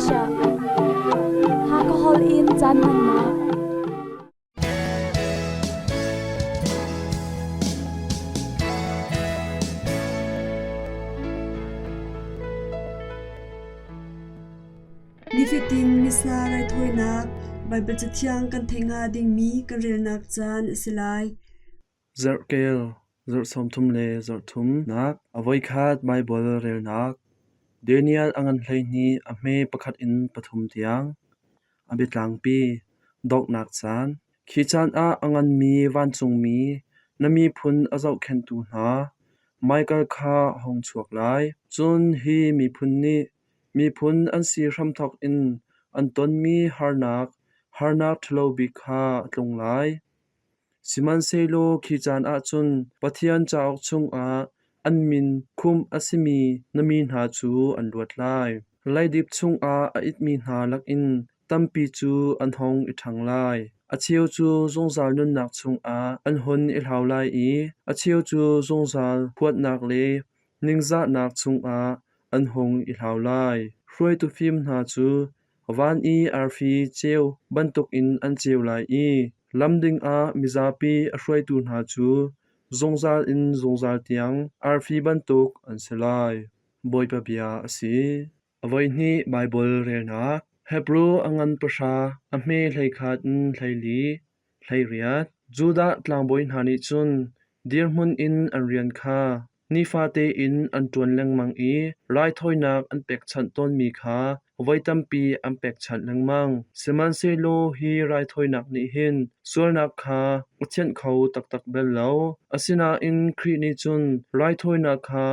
Malaysia. Hakha holh in caan hmannak. Nifatin Missa raithawinak Baibal Cathiang kan theih hnga dingmi kan relnak caan a si lai. Zarhkel, zarh 30 le zarh thumnak a voikhat Baibal relnak Daniel a ngan 12 a hme pakhat in pathum tiang. A biatlangpi donghnak caan. Khi caan ah a nganmi vancungmi na miphun a zohkhenhtu hna Michael kha a hung chuak lai. Cun hi miphun nih miphun an si hramthawk in an tonmi harnak, harnak ṭhalo bik kha a tlung lai. Sihmanhsehlaw khi caan ah cun Pathian cauk chungah an min khumh a simi na mi hna cu an luat lai. Leidip chungah a itmi hna lakin tampi cu an hung i ṭhang lai. A cheu cu zungzal nunnak chungah an hun i hlau lai i a cheu cu zungzal huatnak le ningzahnak chungah an hung i hlau lai. Hruaitu fim hna cu Van i arfi ceu bantukin an ceu lai i lam dingah mizapi a hruaitu hna cu zungzal in zungzal tiang arfi bantuk an si lai. Bawipa bia a si. A voihnih Baibal relnak Hebru a ngan pahra, a hme 11 in 14, 18. Judah tlangbawi hna nih cun dirhmun in an rian kha Nifate in an ṭuan lengmang i raithawinak an pekchanh tawnmi kha voi tampi an pekchanh lengmang. Sihmanhsehlaw hi raithawinak nih hin sualnak kha a thianh kho taktak bal lo. Asinain Khrih nih cun raithawinak kha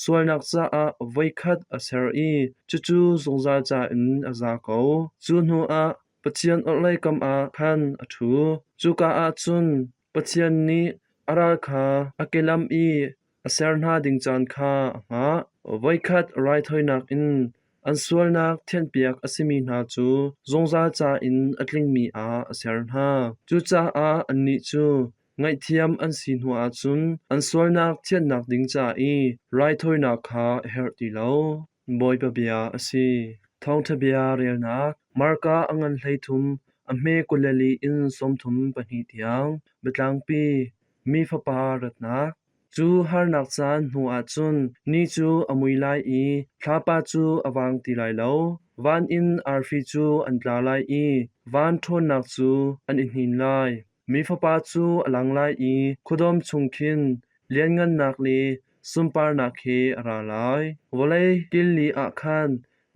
sualnak caah voikhat a ser i cucu zungzal ca in a za ko. Cu hnuah Pathian orhlei kam ah khan a ṭhu. Cuka ah cun Pathian nih a ral kha a kelam i a ser hna ding caan kha a hngah. Voikhat raithawinak in an sualnak thianhpiak a simi hna cu zungzal ca in a tlingmi ah a ser hna. Cucaah annih cu ngaihthiam an si hnuah cun an sualnak thianhnak ding ca i raithawinak kha a herh ti lo. Bawipa bia a si. Thawngṭha bia relnak Marka a ngan 13 a hme 24 in 32 tiang. Biatlangpi Mi Fapa ratnak. Cu harnak caan hnuah cun ni cu a mui lai i thlapa cu a vang ti lai lo. Van in arfi cu an tla lai i van ṭhawnnak cu an i hnin lai. Mi Fapa cu a lang lai i khuadawm chung khin lianngannak le sunparnak he a ra lai. Vawlei kil li ah khan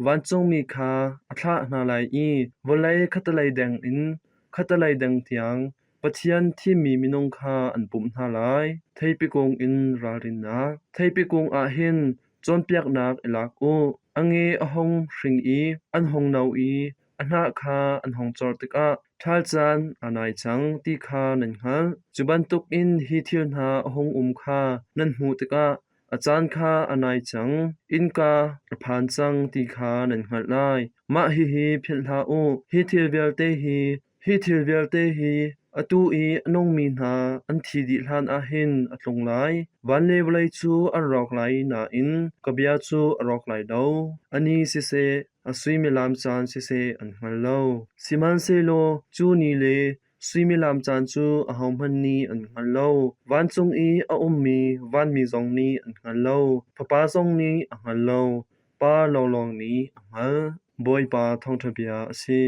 vancungmi kha a thlah hna lai i vawlei khattelei deng in khattelei deng tiang Pathian thimmi minung kha an pumh hna lai. Theipi kung in ralrinnak. Theipi kung ah hin cawnpiaknak i lak u. A nge a hung hring i an hung no i a hnah kha an hung cor tikah ṭhal caan aa nai cang ti kha nan hngalh. Cu bantukin hi thil hna a hung um kha nan hmuh tikah a caan kha a nai cang, innka a phan cang ti kha nan hngalh lai. Mah hihi philh hlah u, hi thil vialte hi Hi thil vialte hi atu i a nungmi hna an thi dih hlanah hin a tlung lai. Van le vawlei cu an rawk lai nain ka bia cu a rawk lai lo. A ni siseh, a suimilam caan siseh an hngal lo. Sihmanhsehlaw cu ni le suimilam caan cu ahohmanh nih an hngal lo. Vancung i a ummi vanmi zong nih an hngal lo, Fapa zong nih a hngal lo, Pa lawnglawng nih a hngalh. Bawipa thawngṭha bia a si.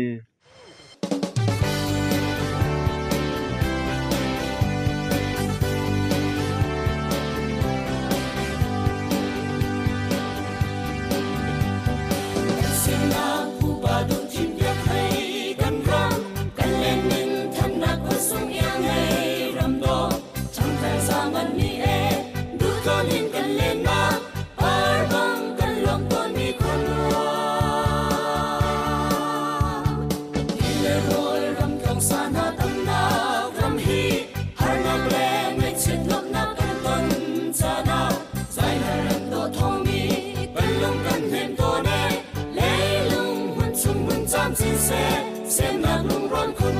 Semnak lungrawn khun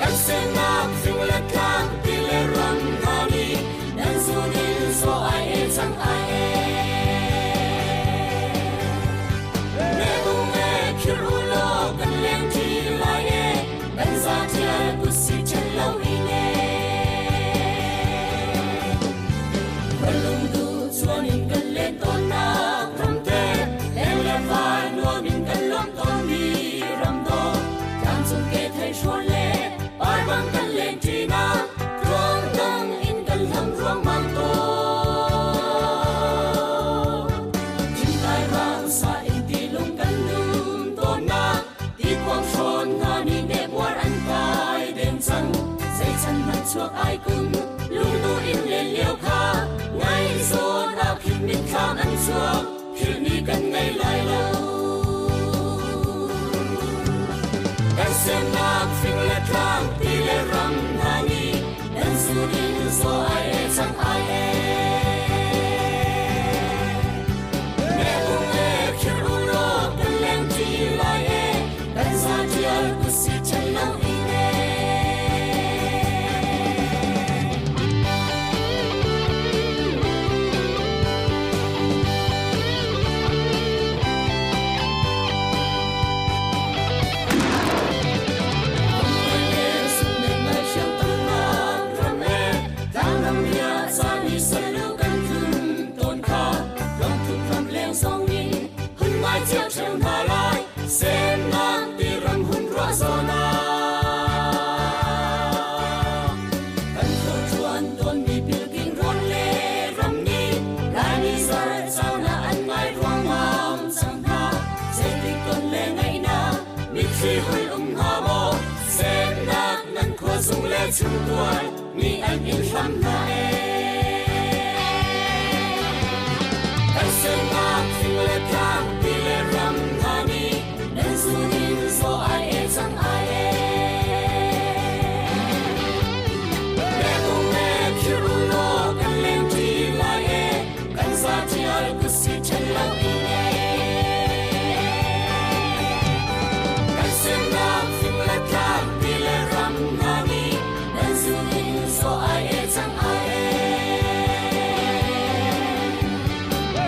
Kan semnak fing le tlang ti le ram hna nih nan zun in so ai e cang ai e. chuak ai kun lungnu in len lio kha ngai zawn ah khin mitthlam an chuak philh ni kan ngei lai lo. Kan semnak fing le tlang ti le ram hna nih nan sun in zaw ai e cang ai e. Ne ung e khir u law kan leng ṭi lai e kan za ṭial kut si ṭhen lo in e. Zung le chungtual mi an in hlam hna e. Kan semnak fing le tlang ti le ram hna nih nan zun in zaw ai e cang ai e. Ne ung e khir u law kan leng ṭi lai e kan za ṭial kut si ṭhen lo in e. Kan semnak fing le tlang ti le ram hna nih nan zun in zaw ai e cang ai e.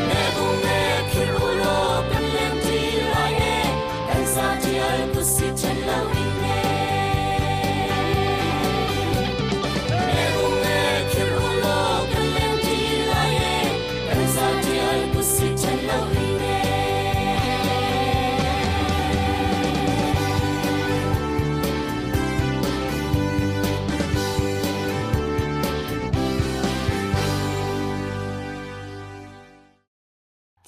Ne ung e khir u law kan leng ṭi lai e kan za ṭial kut si ṭhen lo in e. Ne ung e khir u law kan leng ṭi lai e kan za ṭial kut si ṭhen lo in e.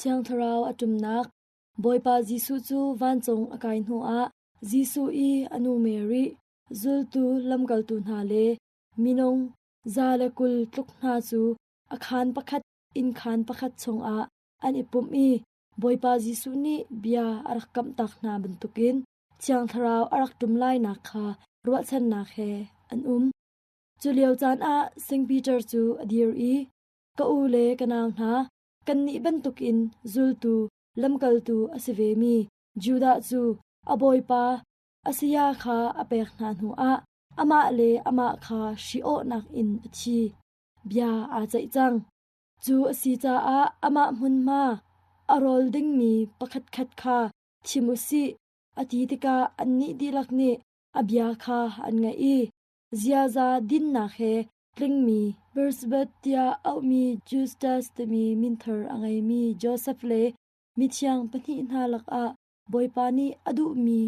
Thiang Thlarau a ṭumnak Bawipa Jesuh cu vancung a kai hnuah Jesuh i a nu Mary, zultu lamkaltu hna le minung 120 tluk hna cu a khaan pakhat innkhaan pakhat chungah an i pumh i Bawipa Jesuh nih bia a rak kamhtak hna bantukin Thiang Thlarau a rak ṭum lainak kha ruahchannak he an um. Cu lio caan ah Saint Peter cu a dir i, Ka u le ka nau hna, kannih bantukin zultu, lamkaltu a si vemi Judah cu a bawipa a saya kha a pek hna hnuah amah le amah kha hri-awhnak in a thi. Bia aa ceih cang. Cu a si caah amah hmunhma a rawl dingmi pakhatkhat kha thim u sih, a ti tikah annih dihlak nih a bia kha an ngaih i ziaza dinnak he tlingmi Bersabeth tiah auhmi Justus timi minthar a ngeimi Josef le mithiang pahnih hna lakah Bawipa nih a duhmi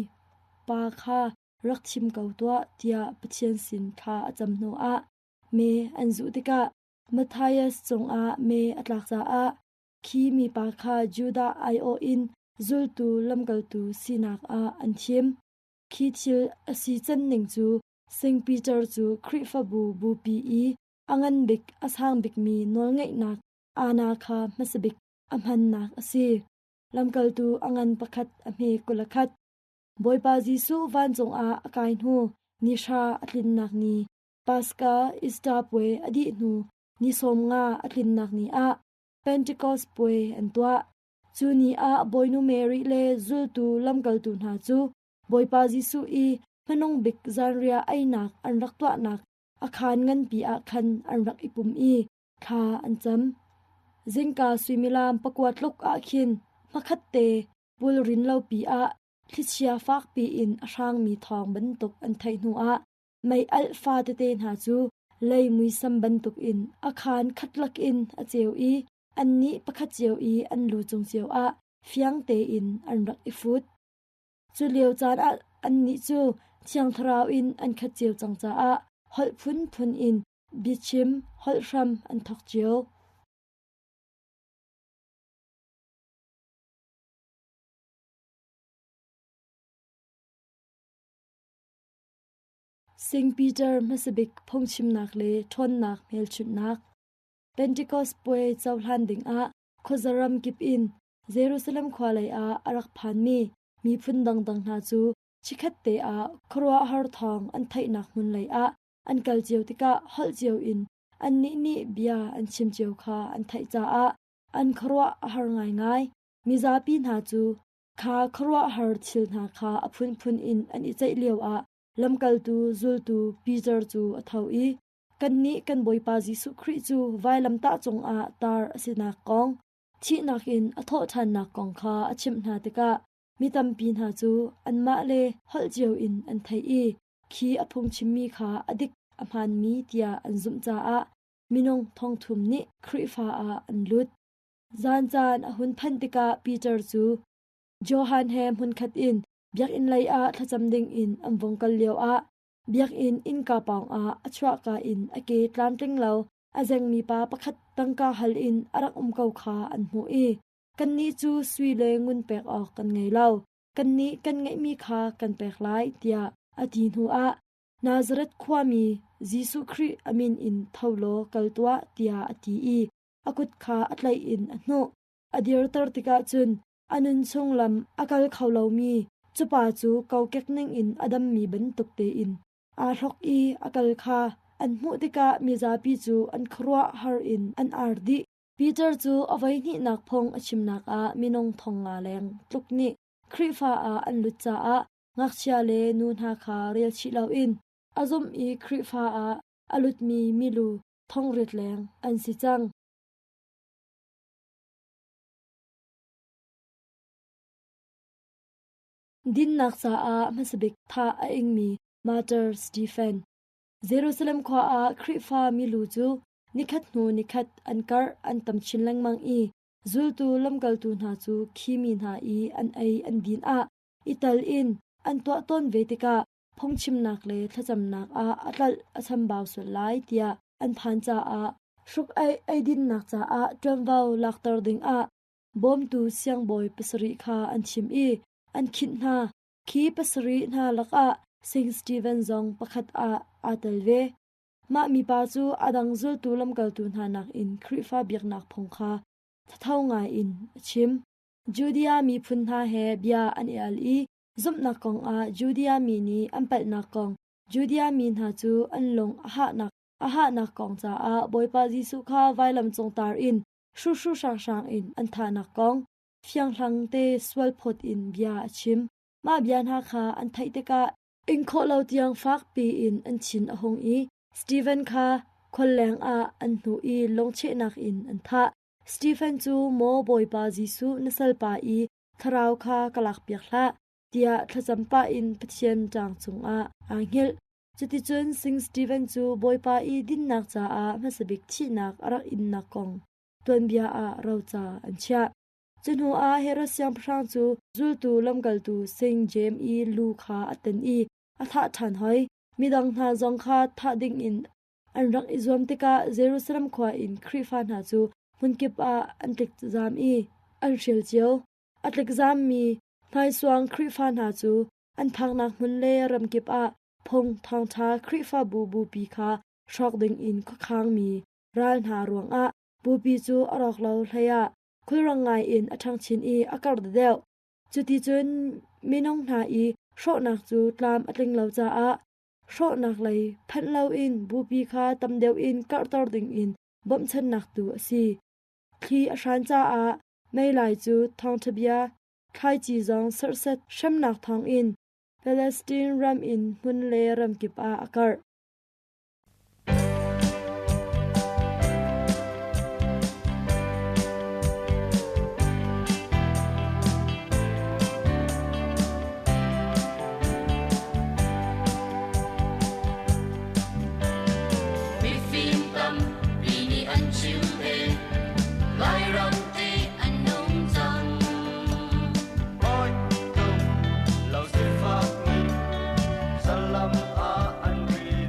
pa kha rak thim ko tuah tiah Pathian sin thla a cam hnuah me an zuh tikah Matthias cungah me a tlak caah khi mipa kha Judah aiawh in zultu lamkaltu sinak ah an thim. Khi thil a si can ning cu Saint Peter cu Khrihfabu bupi i a ngan bik a sang bikmi nawlngeihnak aana kha hmasa bik a hmannak a si. Lamkaltu a ngan pakhat a hme 21. Bawipa Jesuh vancung ah a kai hnu ni hra a tlinnak ni Paska Easter puai a dih hnu ni 15 a tlinnak ni ah Pentecost puai an tuah. Cu ni ah Bawinu Mary le zultu lamkaltu hna cu Bawipa Jesuh i hmanung bik zanriah einak an rak tuahnak a khaan nganpi ah khan an rak i pum i thla an cam. Zingka suimilam pakua tluk ah khin hmakhatte pulrin lopi ah thlichia fakpi in a hrangmi thawng bantuk an theih hnuah mei alh fa tete hna cu lei muisam bantukin a khaan khatlak in a ceu i annih pakhat cio i an lu cung cio ah fiang tein an rak i fut. Cu lio caan ah annih cu Thiang Thlarau in an khat cio cang caah holh phunphun in biachim holh hram an thawk cio. Saint Peter hmasabik phungchimnak le ṭhawnnak hmelchunhnak. Pentecost puai cohlan dingah khuazaram kip in Jerusalem khua lei ah a rak phanmi miphun dangdang hna cu chikkhat te ah khuaruahhar thawng an theihnak hmun lei ah an kal cio tikah holh cio in annih nih bia an chim cio kha an theih caah an khuaruah a har ngaingai. Mizapi hna cu kha khuaruahhar thil hna kha a phunphun in an i ceih lioah lamkaltu zultu Peter cu a tho i kannih kan Bawipa Jesuh Khrih cu vailamtah cungah tar a sinak kong, thihnak in a thawhṭhannak kong kha a chimh hna tikah mi tampi hna cu anmah le holh cio in an theih i khi a phungchimmi kha a dik a hmaanmi tiah an zumh caah minung thongthum nih Khrihfa ah an lut. Zan caan a hun phanh tikah Peter cu Johan he hmunkhat in biakinn lei ah thlacam dingin an vung kal lioah biakinn innka pawngah a chuahka in a ke tlamtling lo a zengmi pa pakhat tangka hal in a rak um ko kha an hmuh i kannih cu sui le ngun pek awk kan ngei lo, kannih kan ngeihmi kha kan pek lai tiah a ti hnuah Nazareth khuami Jesuh Khrih a min in tho law kal tuah tiah a ti i a kut kha a tlaih in a hnuh. A dirter tikah cun a nun chung lam a kal kho lomi cu pa cu kokek ningin a dammi bantuk tein aa hlok i a kal kha an hmuh tikah mizapi cu an khuaruah har in an ar dih. Peter cu a voihnihnak phung a chimnak ah minung thong nga leng tluk nih Khrihfa ah an lut caah ngakchia le nu hna kha rel chih loin a zumh i Khrihfa ah a lutmi milu thongriat leng an si cang. Dinnak caah hmasabik thah a ingmi Martyr Stephen. Jerusalem khua ah Khrihfa milu cu nikhat hnu nikhat an karh an tam chin lengmang i zultu lamkaltu hna cu khi mi hna i an ei an din ah i tal in an tuah tawn ve tikah phungchimnak le thlacamnak ah a tlalh a chambau sual lai tiah an phan caah hruk-aih eidinnak caah ṭuanvo lakter dingah bawmtu siangbawi pasarih kha an thim i an khinh hna. Khi pasarih hna lakah Saint Stephen zong pakhat ah aa tel ve. Mah mipa cu a dang zultu lamkaltu hna nakin Khrihfa biaknak phung kha thatho ngaiin a chim. Judea miphun hna he bia an i al i zumhnak kongah Judea mi nih an palhnak kong Judea mi hna cu an lung a hahnak a hahnak kong caah Bawipa Jesuh kha vailam cung tar in hruhru hranghrang in an thahnak kong fianghlang te sualphawt in bia a chim. Mah bia hna kha an theih tikah ing khawh lo tiang fakpi in an thin a hung i Stephen kha khualleng ah an hnuh i lungchehnak in an thah. Stephen cu maw Bawipa Jesuh na salpa i thlarau kha ka lakpiak hlah tiah thlacam pah in Pathian ṭang cungah aa hngilh. Cuticun Sing Stephen cu Bawipa i dinnak caah hmasabik thihnak a rak innak kong tuanbia ah roca an chiah. Cu hnuah Herod siangpahrang cu zultu lamkaltu Saint Jeim i lu kha a ten i a thah ṭhan hoi. Midang hna zong kha thah dingin an rak i zuam tikah Jerusalem khua in Khrihfa hna cu hmunkip ah an tlikzam i an hrial cio. A tlikzammi hmaisuang Khrihfa hna cu an phaknak hmun le ramkip ah phung thawngṭha Khrihfabu bupi kha hrawk dingin khuakhangmi ral hna ruangah bupi cu a rawk lo hleiah khulrang ngaiin a ṭhang chin i a karh deuh. Cuticun minung hna i hrawhnak cu tlam a tling lo caah hrawhnak lei phanh loin bupi kha tam deuh in karhter dingin bawmhchannak tu a si. Thli a hran caah meilai cu thawngṭha bia thlaici zong serhsat hremnak thawngin Palestine ram in hmun le ramkip ah a karh. Mifim tampi nih an chim e, Lairam ti an nung cang. Hawi tluk lo sifak nih salam ah an ri.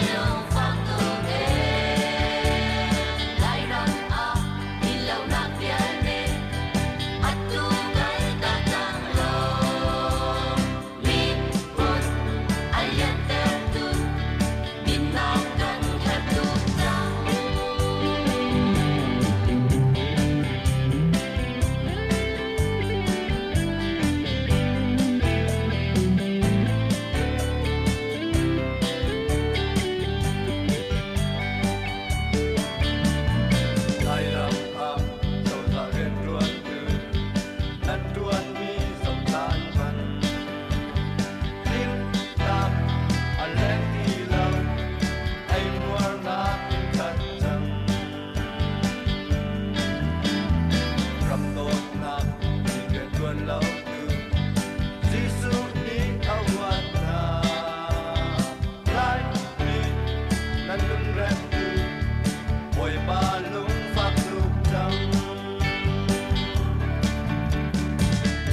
lungfak tuk ee. Lairam ah dinlonak vialte atu kal tak cang law. Miphun a lianhtertu dinnak kan herh tuk cang. Lairam ah cozah rianṭuantu nan ṭuanmi zohcaan hman. Dinnak a leng ti lo, eimuarnak in khat cang. Ram dawtnak rianṭuan lo tu Jesuh nih a huat hna. Laimi nan lungrep tu Bawipa lungfak tuk cang.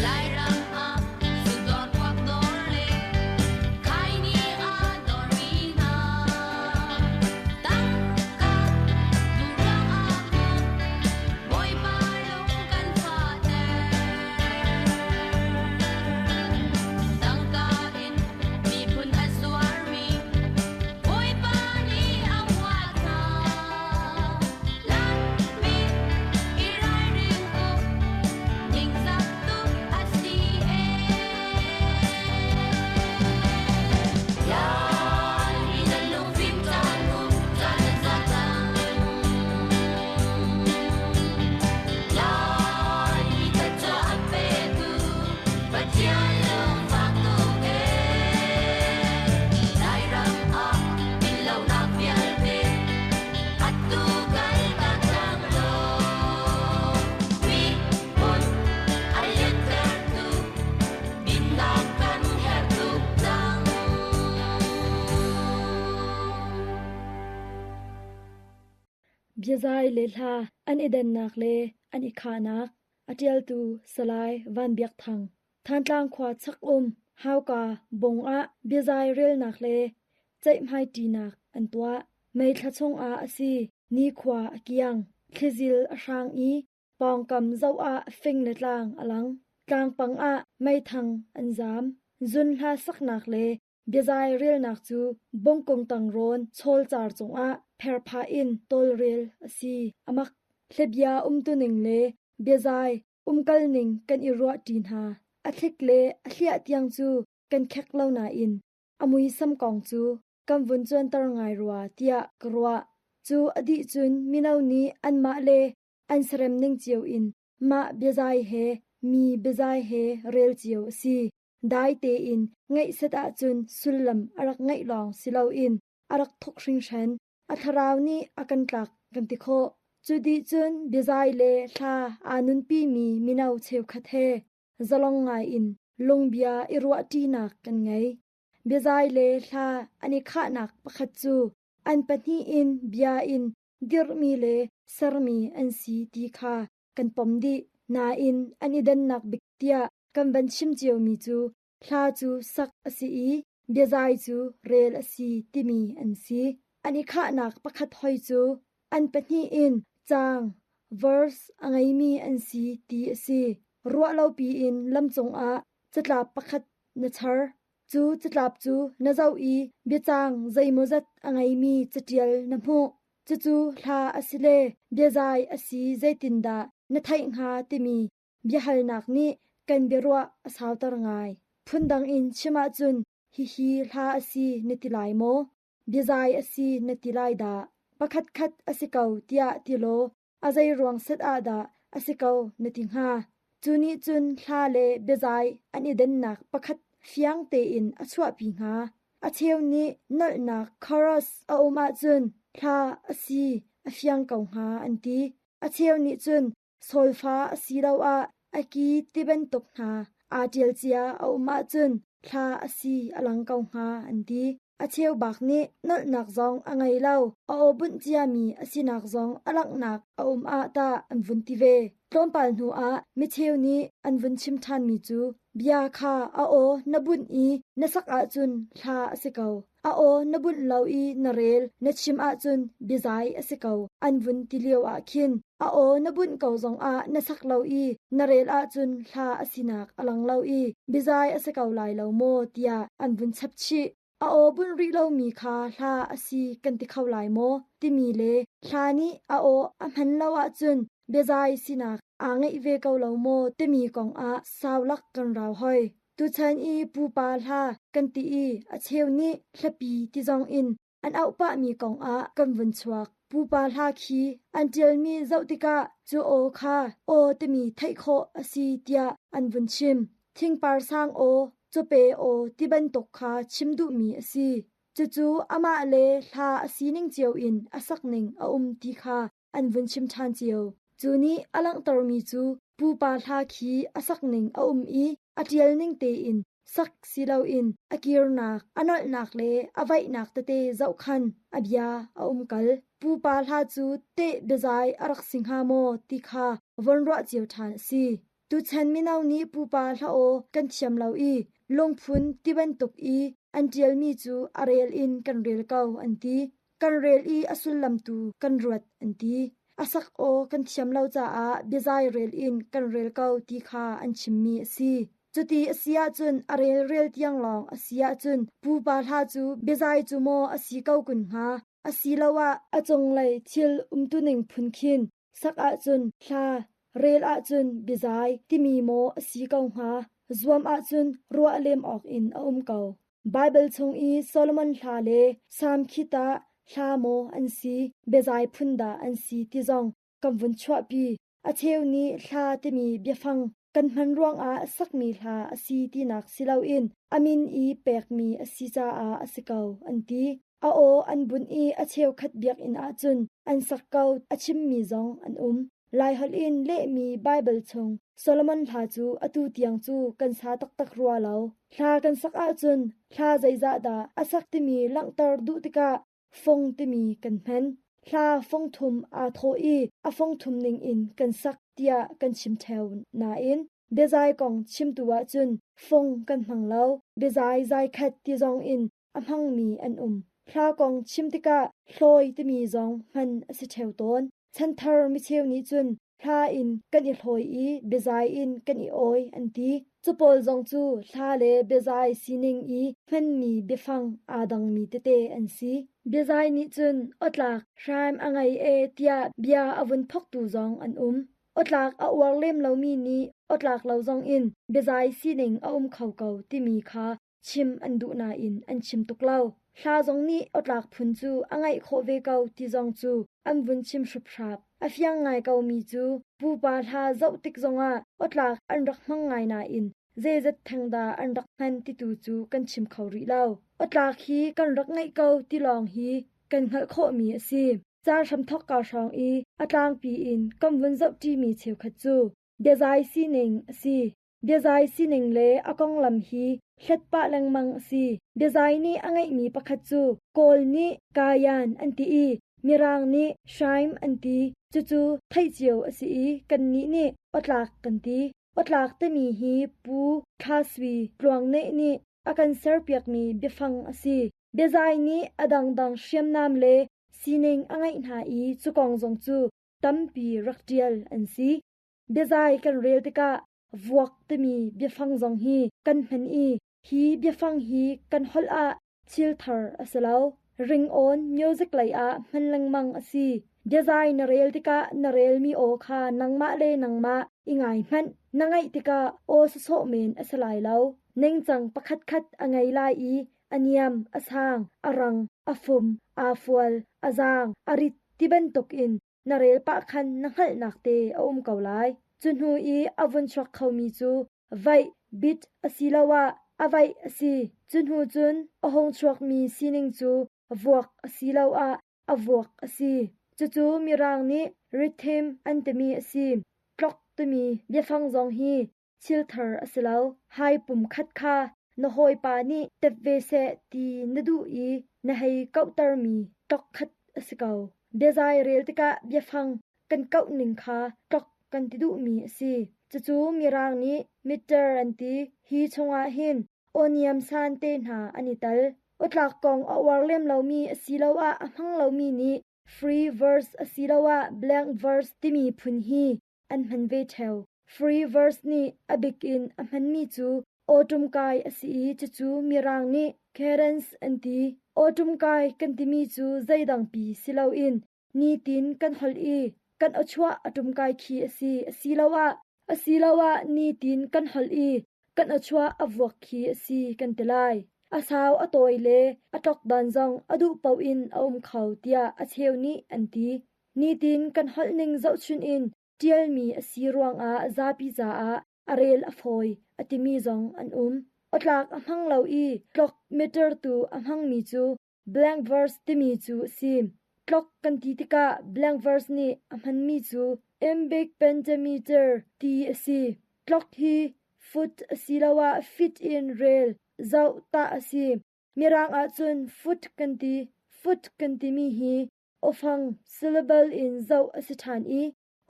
Lairam ah zudawr kuak dawr le khaini aa dawrmi hna. Tangka duh ruangah maw Bawipa lung kan fahter. Tangka in miphun a zuarmi Bawipa nih a huat hna. Laimi i ralring u, ningzak tuk a si ee. Laimi nan lungfim caan u, caan a za cang. Laimi thluachuah a petu Pathian lungfak tuk ee. Lairam ah dinlonak vialte atu kal tak cang law. Miphun a lianhtertu dinnak kan herh tuk cang. Biazai le hla an i dannak le an i khahnak a ṭialtu Salai Van Biak Thang. Thantlang khua chak um Hauka Bung ah biazai relnak le ceihmaiṭinak an tuah. May thla chungah a si. Nikhua a kiang. Thlizil a hrang i pawngkam zoh ah fing le tlang a lang. Tlangpang ah meithang an zaam. Zun hla saknak le Biazai relnak cu bungkung tangrawn chawlcar cungah pherphah in tawlrel a si. A mak. Hlebia umtuning le biazai umkalning kan i ruahṭi hna. A thlik le a hliah tiang cu kan khek lo nain a muisam kong cu kan vun cuanter ngai rua tiah ka ruah. Cu a dih cun mino nih anmah le an sarem ning cio in mah biazai he mi biazai he rel cio a si. Dai tein ngaihset ahcun sullam a rak ngeih lawng si loin a rak thuk hringhran. A thlarau nih a kan tlak kan ti khawh. Cu dih cun biazai le hla aa nunpimi mino cheukhat he zalong ngaiin lungbia i ruahṭinak kan ngei. Biazai le hla an i khahnak pakhat cu an pahnih in bia in dirhmi le sermi an si ti kha kan pom dih. Nain an i dannak bik tiah kan van chim ciomi cu hla cu sak a si i biazai cu rel a si timi an si. An i khahnak pakhat hoi cu an pahnih in caang verse a ngeimi an si ti a si. Ruahlopi in lamcung ah catlap pakhat na char. Cu catlap cu na zoh i biacaang zeimawzat a ngeimi caṭial na hmuh. Cucu hla a si le biazai a si zeitindah na theih hnga timi biahalnak nih kan biaruah a sauter ngai. Phundang in chim ahcun hihi hla a si na ti lai maw? Biazai a si na ti lai dah? Pakhatkhat a si ko tiah ti law a zei ruang set ah dah a si ko na ti hnga? Cu nih cun hla le biazai an i dannak pakhat fiang tein a chuahpi hnga. A cheu nih nolhnak chorus a um ahcun hla a si a fiang ko hnga an ti. A cheu nih cun solfa asiloah a ki tibantuk hna aa ṭial cia a um ahcun hla a si a lang ko hnga an ti. A cheu bak nih nolhnak zong a ngei lo, a aw bunh ciami a sinak zong a langhnak a um ah tah an vun ti ve. Tlawmpal hnu ah micheu nih an vun chim ṭhanmi cu bia kha a aw na bunh i na sak ahcun hla a si ko. A aw na bunh lo i na rel na chim ahcun biazai a si ko an vun ti lio ah khin a aw na bunh ko zongah na sak lo i na rel ahcun hla a sinak a lang lo i biazai a si ko lai lo maw tiah an vun chap chih. A aw bunh rih lomi kha hla a si kan ti kho lai maw timi le hla nih a aw a hman lo ahcun biazai sinak aa ngeih ve ko lo maw timi kong ah sau lak kan rau hoi. Tuchan i pupa hla kan ti i a cheu nih hlapi ti zong in an auh pahmi kong ah kan vun chuak. Pupa hla khi an ṭialmi zoh tikah cu aw kha aw timi theih khawh a si tiah an vun chim. Thingpar sang aw, cawpe aw ti bantuk kha chim duhmi a si. Cucu amah le hla a sining cio in a sakning a um ti kha an vun chim ṭhan cio. Cu nih a langhtermi cu pupa hla khi a sakning a um i a ṭialning tein sak si loin a kirnak, a nolhnak le a vaihnak tete zoh khan a bia a um kal. Pupa hla cu teh biazai a rak si hnga maw ti kha von ruah cio ṭhan a si. Tuchan mino nih pupa hla aw kan thiam lo i lungphun ti bantuk i an ṭialmi cu a rel in kan rel ko an ti. Kan rel i a sullam tu kan ruat an ti. A sak aw kan thiam lo caah biazai rel in kan rel ko ti kha an chimmi a si. Cuti a si ahcun a rel rel tiang lawng a si ahcun pupa hla cu biazai cu maw a si ko kun hnga? Asiloah a cunglei thil umtuning phun khin sak ahcun hla, rel ahcun biazai timi maw a si ko hnga? Zuam ahcun ruah lem awk in a um ko. Baibal chung i Solomon hla le Salm khi tah hla maw an si, biazai phun dah an si ti zong kan vun chuahpi. A cheu nih hla timi biafang kan hman ruangah sakmi hla a si tinak si loin a min i pekmi a si caah a si ko an ti. A aw an bunh i a cheukhat biakinn ahcun an sak ko a chimmi zong an um. Laiholh in lehmi Baibal chung Solomon hla cu atu tiang cu kan sa taktak rua lo. Hla kan sak ahcun hla zeizah dah a sak timi langhter duh tikah fung timi kan hman. Hla fung thum aa thawh i a fung thum ningin kan sak tiah kan chim ṭheo nain biazai kong chimtu ahcun fung kan hmang lo. Biazai zai khat ti zong in a hmangmi an um. Hla kong chim tikah hlawi timi zong hman a si ṭheo tawn. Chanthar micheu nih cun hla in kan i hlawi i biazai in kan i awi an ti. Cu pawl zong cu hla le biazai sining i hmanmi biafang aa dangmi tete an si. Biazai nih cun awtlak hraim a ngei e tiah bia a vun thawktu zong an um. Awtlak a uar lem lomi nih awtlak lo zong in biazai sining a um kho ko timi kha chim an duh nain an chim tuk lo. Hla zong nih awtlak phun cu a ngaih khawh ve ko ti zong cu an vun chim hruphrap. A fiang ngai komi cu pupa hla zoh tik zongah awtlak an rak hmang ngai nain zeizat theng dah an rak hman titu cu kan chim kho rih lo. Awtlak hi kan rak ngeih ko ti lawng hi kan hngalh khawhmi a si. Caan hramthawk ka hrawng i a tlangpi in kan vun zohṭimi cheukhat cu biazai sining a si. Biazai sining le a konglam hi hlet pah lengmang a si. Biazai nih a ngeihmi pakhat cu Kawl nih Kayan an ti i Mirang nih Shime an ti. Cucu theih cio a si i kannih nih awtlak kan ti. Awtlak timi hi Pu Thla Sui Tluangneh nih a kan serpiakmi biafang a si. Biazai nih a dangdang hriamnam le sining a ngeih hna i cu kong zong cu tampi rak ṭial an si. Biazai kan rel tikah vuak timi biafang zong hi kan hman i hi biafang hi kan holh ah thil thar a si lo. Ringawn music lei ah hman lengmang a si. Biazai na rel tikah na relmi aw kha nangmah le nangmah i ngai hmanh. Na ngaih tikah aw sawsawh men a si lai lo. Ningcang pakhatkhat a ngei lai i a niam, a sang, a rang, a fum, aa fual, a zaang, a rit ti bantukin na rel pah khan na hngalhnak te a um ko lai. Cu hnu i a vun chuak khomi cu vaih, bit asiloah a vaih a si. Cu hnu cun a hung chuakmi sining cu vuak asiloah a vuak a si. Cucu Mirang nih rhythm an timi a si. Tlok timi biafang zong hi thil thar a si lo. Hai pum khat kha na hawipa nih tep ve seh ti na duh i na hei kauhtermi tlok khat a si ko. Biazai rel tikah biafang kan kauh ning kha tlok kan ti duhmi a si. Cucu Mirang nih meter an ti. Hi chungah hin aw niam san te hna an i tel. Awtlak kong a uar lem lomi asiloah a hmang lomi nih free verse asiloah blank verse timi phun hi an hman ve ṭheo. Free verse nih a bik in a hmanmi cu awṭumkai a si i cucu Mirang nih cadence an ti. Awṭumkai kan timi cu zeidangpi si loin nitin kan holh i kan awchuah a ṭumkai khi a si asiloah asiloah nitin kan holh i kan awchuah a vuak khi a si kan ti lai. A sau a tawi le a ṭokdan zong a duh paoh in a um kho tiah a cheu nih an ti. Nitin kan holhning zohchun in ṭialmi a si ruangah zapi caah a rel a fawi a timi zong an um. Awtlak a hmang lo i tlok meter tu a hmangmi cu blank verse timi cu a si. Tlok kan ti tikah blank verse nih a hmanmi cu iambic pentameter ti a si. Tlok hi foot asiloah feet in rel, zoh tah a si. Mirang ahcun foot kan ti. Foot kan timi hi awfang syllable in zoh a si ṭhan i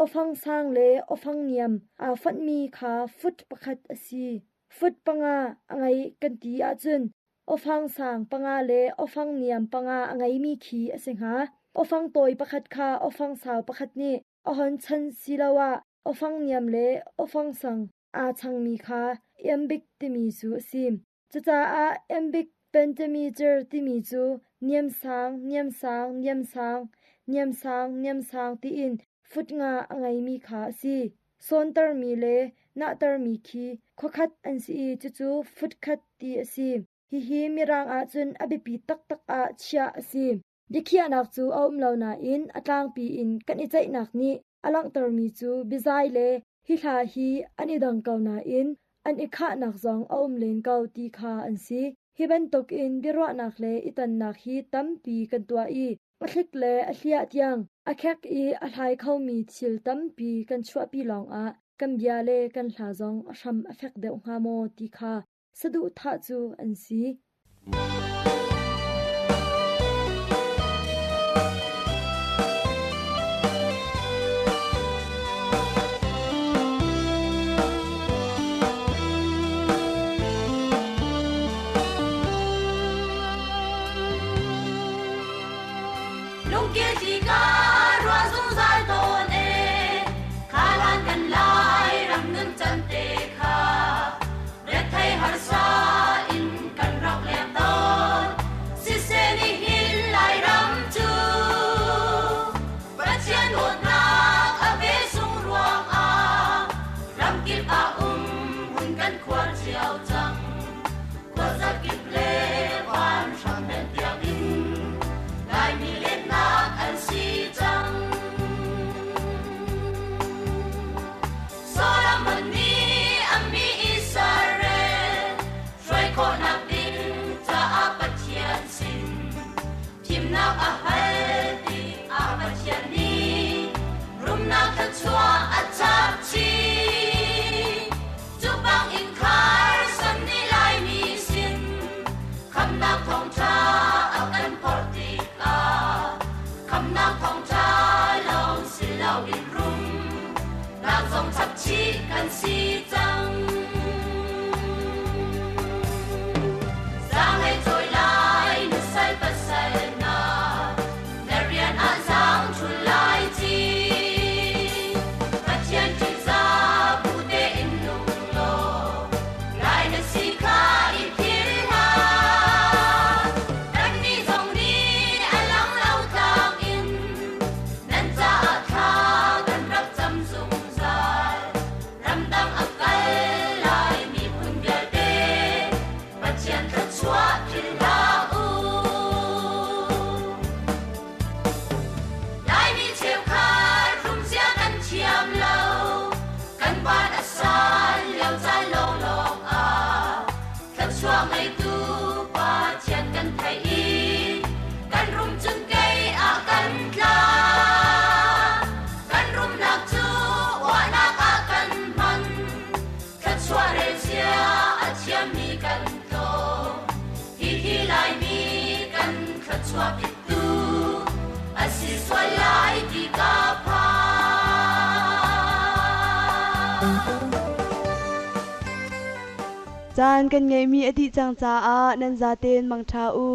awfang sang le awfang niam aa fonhmi kha foot pakhat a si. Foot panga a ngei kan ti ahcun awfang sang panga le awfang niam panga a ngeimi khi a si hnga. Awfang tawi pakhat kha awfang sau pakhat nih a hon chan siloah awfang niam le awfang sang aa changmi kha iambic timi cu a si. Cucaah iambic pentameter timi cu niamsang, niamsang, niamsang, niamsang, niamsang tiin fut nga a ngeimi kha a si. Sawntermi le nahtermi khi khuakhat an si i cucu fut khat ti a si. Hihi Mirang ahcun a biapi taktak ah chiah a si. Biakhiahnak cu a um lo nain a tlangpi in kan i ceihnak nih a langhtermi cu biazai le hi hla hi an i dang ko nain an i khahnak zong a um len ko ti kha an si. Hi bantukin biaruahnak le i tonnak hi tampi kan tuah i a hlik le a hliah tiang a khek i a hlai khomi thil tampi kan chuahpi lawngah kan bia le kan hla zong a hram a fek deuh hnga maw ti kha saduhthah cu an si. Lungkil ti ka ruah zungzal tawn e khalan kan lai ram nun can te kha Rethei harsa in kan rak leng tawn siseh nihin Lairam cu Pathian dawtnak a ve sung ruangah ramkip ah um hun kan khuar cio cang khuazakip le van hram men tiangin Laimi lennak an si cang. Solomon nih a mi Israel hruai khawhnak ding caah Pathian sin thimnak a hal tikah Pathian nih rumnak thluachuah a chap chih. Cu bangin khar san nih Laimi sin khamnak thawngṭha a kan phorh tikah khamnak thawngṭha lawng si loin rum nak zong chap chih kan si cang. Zaanglei cawi lai na sal pasal hna, na rian ah zaang ṭhul lai ci. Pathian ṭihzah bu tein nung law, lai na si kha i philh hlah. Kannih zong nih a lang lo tlang in nan caah thla kan rak cam zungzal. Ramdang a kal lai miphun vialte Pathian thluachuah philh hlah u. Laimi cheukhat rumzia kan thiam lo, kan van a san lio caan lawnglawng ah thluachuah ngeitu Pathian kan theih i kan rum cun kei ah kan tla. Kan rumnak cu uahnak ah kan hman, thluachuah relzia a thiammi kan tlawm. Hihi Laimi kan thluachuah pittu a si sual lai ti ka phang. Caan kan ngeihmi a dih cang caah nan zaten mangṭha u.